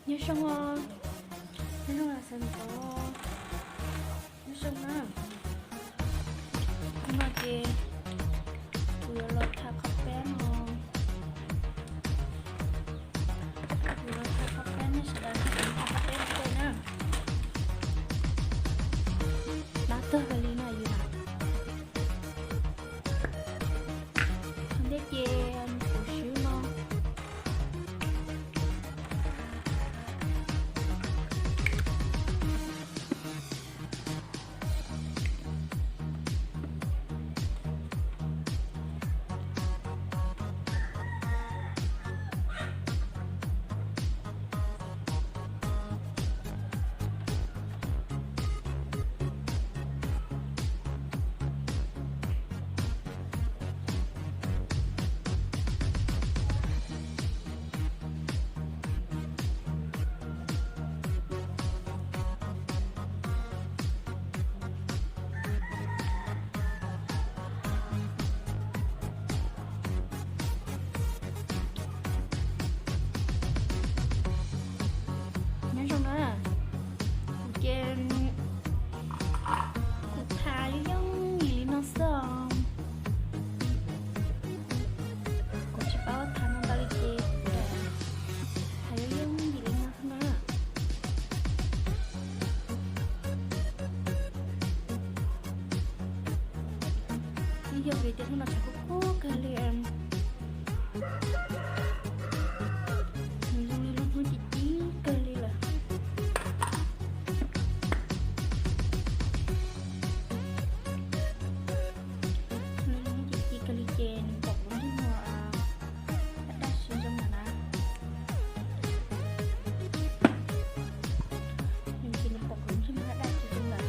Nyob zoo os, nyob zoo los xav ntxov, nyob zoo na. Hnub no ces kuv yuav los tha qhov peb no, kuv yuav los tha qhov peb nej sawv daws, kuv tha qhov peb ua ke na. Dab tuag kawg li no yus na. Qhov ntej ces kuv swb no. Nyob zoo na, ces kuv tha yooj yooj yim li no xwb os. Kuv tsis paub tha no ntau li ces kuv tha yooj yooj yim li no xwb na. Twb yog vim tias hnub no tshav kub kub kawg li, nws zoo li lub hnub ci ci kawg li lawm. Zoo li lub hnub ci ci kawg li ces nws pom kuv lub ntsej muag daj daj tsis zoo lawm na. Nws ces nws pom kuv lub ntsej muag daj daj tsis zoo lawm.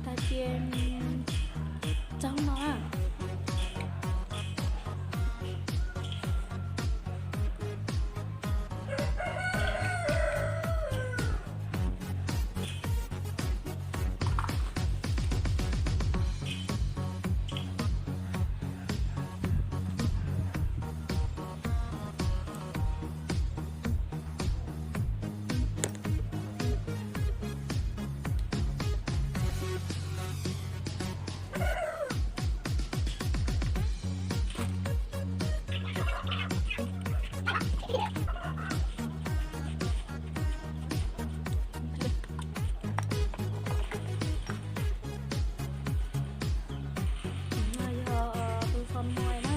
Tag ces txog no na. No yog tus xo muag na.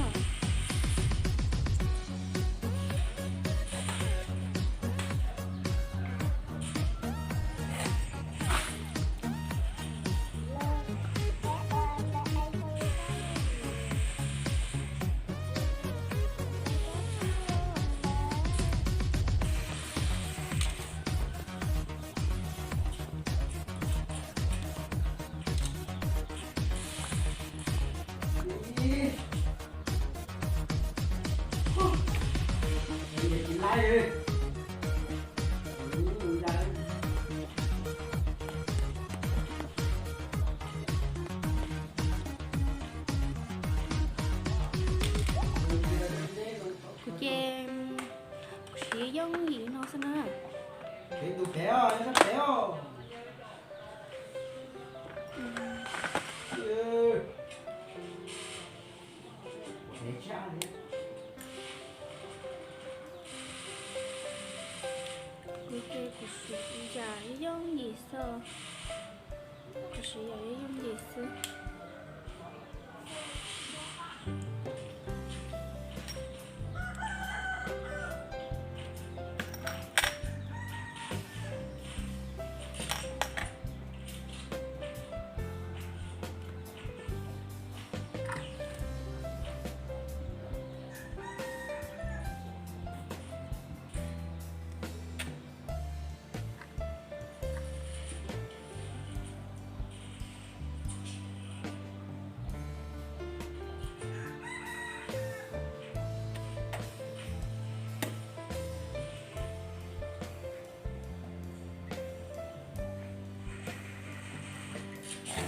Kuv ces kuv siv yooj yim no xwb na. Kuv ces kuv siv yam yooj yim xwb. Kuv Tsis yog ib yooj yim xwb.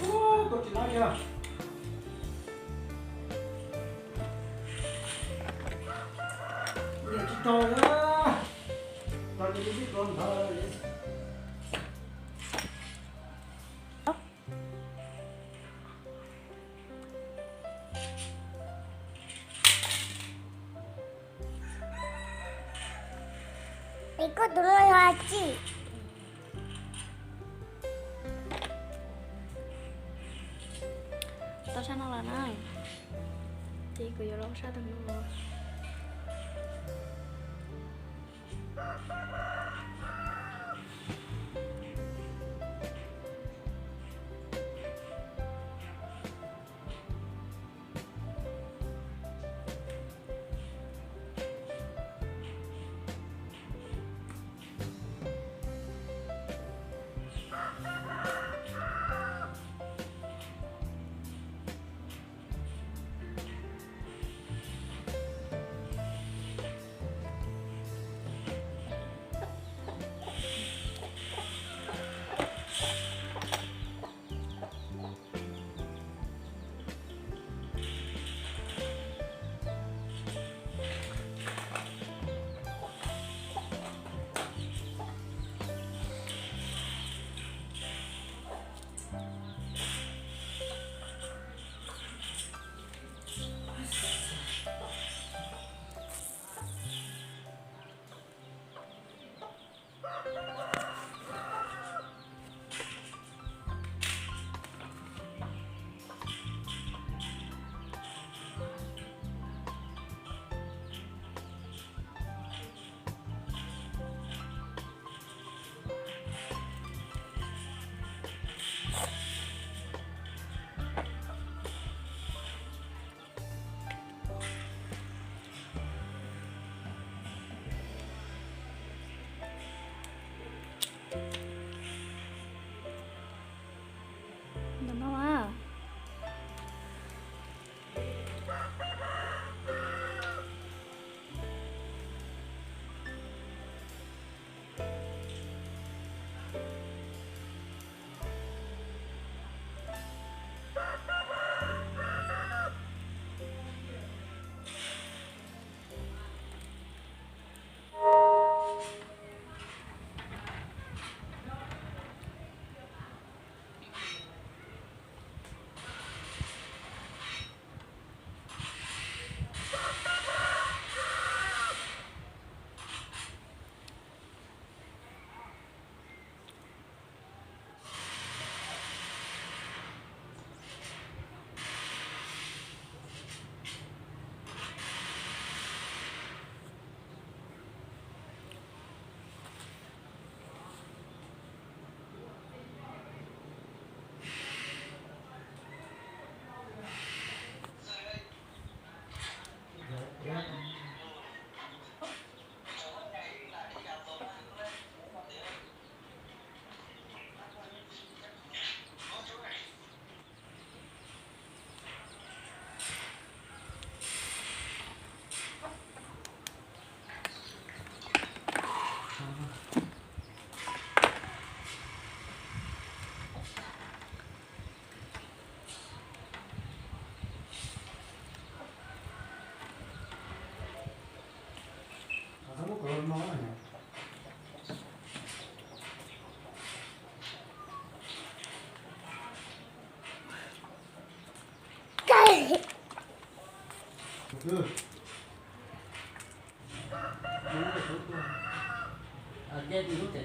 Ua, tua tsis laib li. Niam tsis tau li. Tau li ib tua ntawd li. Es koj tus no yog dab tsi? Tau sab no los na, ces kuv yuav los ua sab tus no. Ntawm no mas.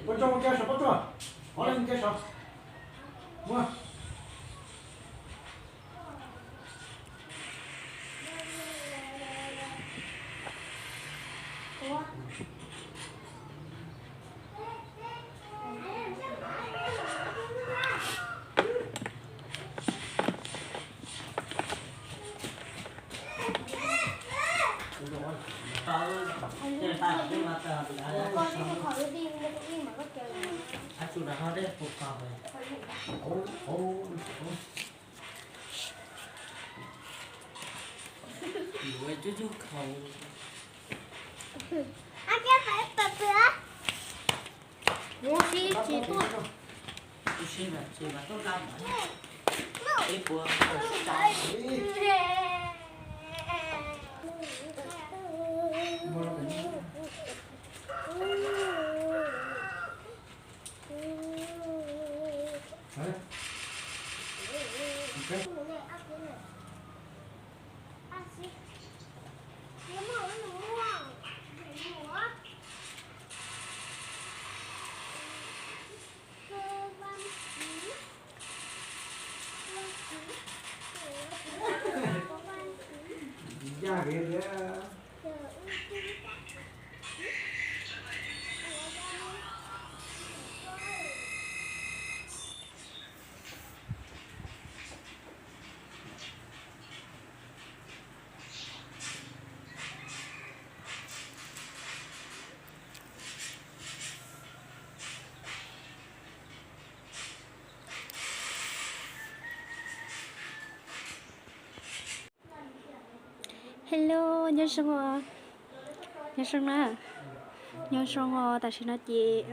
Ua tso ua ke saum pob tsuas, qhov le ua ke saum. Muab. Hello, nyob zoo os. Nyob zoo na. Nyob zoo os, tam sim no ces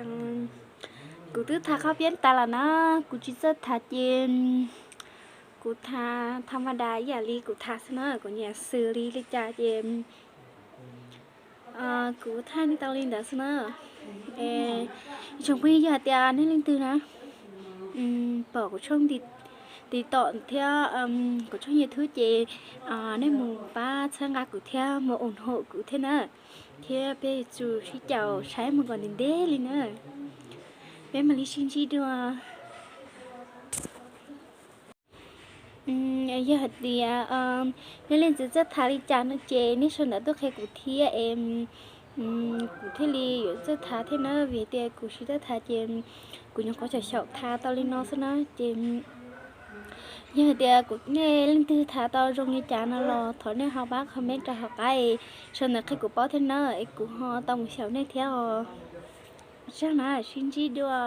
kuv twb tham qhov piab tas lawm na, kuv tsis txawj tham ces kuv tham tha ma das ib yam li kuv tham xwb na, kuv nyiam xws li li cas ces kuv thaij tau li ntawd xwb na. Ib tsoom phooj ywg, yog hais tias nej leej twg na pom kuv tshooj TikTok thiab kuv tshooj YouTube ces nej mus pab txhawb nqa kuv thiab mus ủng hộ kuv thiab na, thiab peb yuav tsum sib caum saib mus kom ntev ntev li na, peb mam li sib ntsib dua. Yog hais tias nej leej twg txawj tham li cas no ces nej sau ntawv tuaj qhia kuv thiab es kuv thiaj li yuav txawj tham thiab na, vim tias kuv tsis txawj tham ces kuv nyuam qhuav xyaum xyaum tham tau li no xwb na ces yog hais tias kuv, nej leej twg tham tau zoo li cas no los thov nej ho pab comment rau hauv qab es sau ntawv qhia kuv paub thiab na, es kuv ho tau mus xyaum nej thiab os. Zag na, sib ntsib dua.